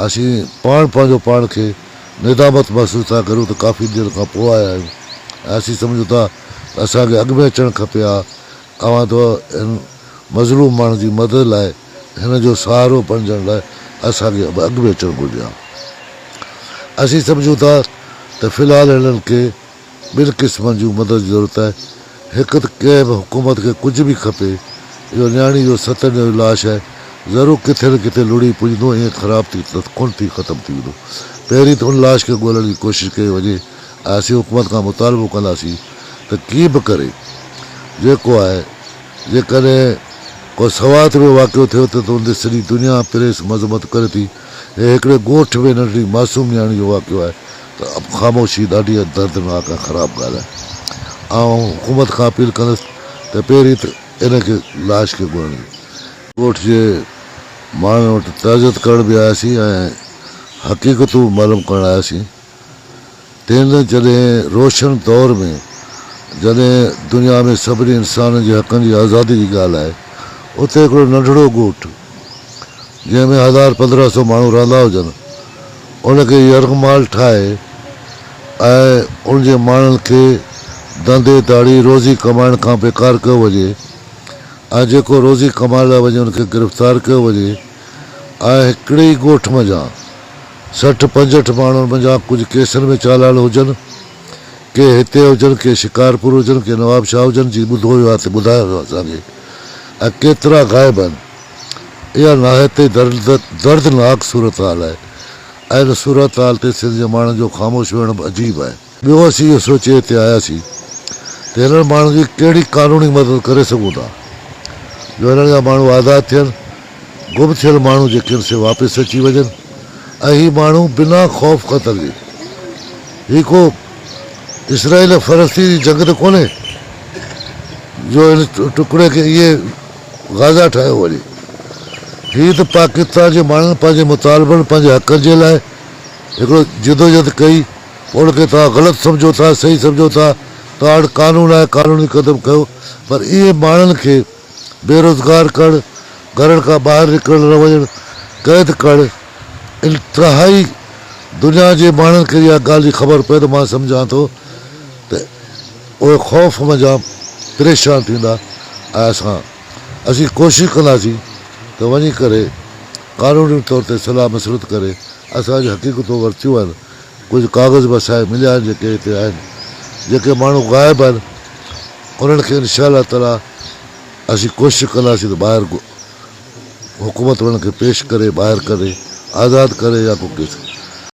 اسين پاڻ پنهنجو پاڻ کي ندامت محسوس ٿا ڪريون ته ڪافي ڏينهن کان پوء آيا آهيون ۽ اسين سمجهون ٿا ته اسان کي اڳ ۾ اچڻ کپي ها. اوهان ته هن مظلوم ماڻهن جي مدد لاء هن جو سهارو بڻجڻ لاء اسان کي اڳ ۾ اچڻ گهرجي ها. اسين سمجهون ٿا ته في الحال هنن کي ٻن قسمن جون مدد جي ضرورت آهي. هڪ ته ڪنهن به حڪومت کي ڪجهه به کپي، اهو نياڻي جو ستن ڏينهن جو لاش آهي، ضرور ڪٿي نه ڪٿي لڙهي پڄندو، ائين خراب ٿي ته ڪونه ٿي ختم ٿي ويندو. پهرين ته ان لاش کي ڳولڻ جي ڪوشش ڪئي وڃي ۽ اسين حڪومت کان مطالبو ڪنداسين ته ڪيئن به ڪري جيڪو آهي جيڪڏهن ڪو سوات ۾ واقعو ٿيو ته ان تي سڄي دنيا پريس مذمت ڪري ٿي، هي هڪڙي ڳوٺ ۾ ننڍڙي معصوم نياڻي جو واقعو آهي ته خاموشي ڏاڍي دردناڪ ۽ خراب ڳالهه آهي. آئون حڪومت کان اپيل ڪندس ته پهرين ته ان کي لاش کي ڳولڻ جي. ڳوٺ جي ماڻهن وٽ تعزيت ڪرڻ به آياسين ۽ حقيقتون به معلوم ڪرڻ آياسين. تنھن جڏھن روشن دور ۾ جڏھن دنيا ۾ سڀني انسانن جي حقن جي آزادي جي ڳالھ آھي اتي ھڪڙو ننڍڙو ڳوٺ جنھن ۾ ھزار پندرھن سو ماڻھو رھندا ھجن ان کي يرغمال ٺاھي ۽ ان جي ماڻھن کي ڌنڌي ڌاڙي روزي ڪمائڻ کان بيڪار ڪيو وڃي ۽ جيڪو روزي ڪمائڻ لاء وڃي ان کي گرفتار ڪيو وڃي ۽ ھڪڙي ئي ڳوٺ منجھان 60 65 ماڻهن منجهان ڪجهه ڪيسن ۾ چالان هجن، ڪي هتي هجن، ڪي شڪارپور هجن، ڪي نوابشاهه هجن، جي ٻڌو ويو آهي ته ٻڌايو ويو اسان کي ۽ ڪيترا غائب آهن. اها نهايت ئي دردناڪ صورتحال آهي ۽ ان صورتحال تي سنڌ جي ماڻهن جو خاموش ويهڻ به عجيب آهي. ٻيو اسين اهو سوچي هتي آياسين ته هنن ماڻهن جي ڪهڙي قانوني مدد ڪري سگهون ٿا جو هنن جا ماڻهو آزاد ٿين، گم ٿيل ماڻهو جيڪي آهن سي واپس اچي وڃن ۽ هي ماڻهو بنا خوف خطر جي، هي ڪو اسرائيل ۽ فلسطين جي جنگ ته ڪونهي جو هن ٽڪڙي کي ائين غزه ٺاهيو وڃي، هي ته پاڪستان جي ماڻهن پنهنجي مطالبن پنهنجي حقن جي لاء هڪڙو جدوجهد ڪئي. ان کي توهان غلط سمجهو ٿا، صحيح سمجهو ٿا، توهان وٽ قانون آهي، قانوني قدم کنيو، پر ائين ماڻهن کي بيروزگار ڪرڻ، گهرن کان ٻاهر نڪرڻ نه وڃڻ، قيد ڪرڻ، انتهائي دنيا جي ماڻهن کي اها ڳالهه جي خبر پئي ته مان سمجهان ٿو ته اهي خوف منجهان پريشان ٿيندا ۽ اسان اسين ڪوشش ڪنداسين ته وڃي ڪري قانوني طور تي صلاح مشورت ڪري اسان جون حقيقتون ورتيون آهن. ڪجهه ڪاغذ به اسان کي مليا آهن جيڪي هتي آهن جيڪي ماڻهو غائب آهن انهن کي انشاء الله تعالي اسين ڪوشش ڪنداسين ته ٻاهر حڪومت انهن کي پيش ڪري ٻاهر ڪري آزاد ڪري يا ڪو ڪيس.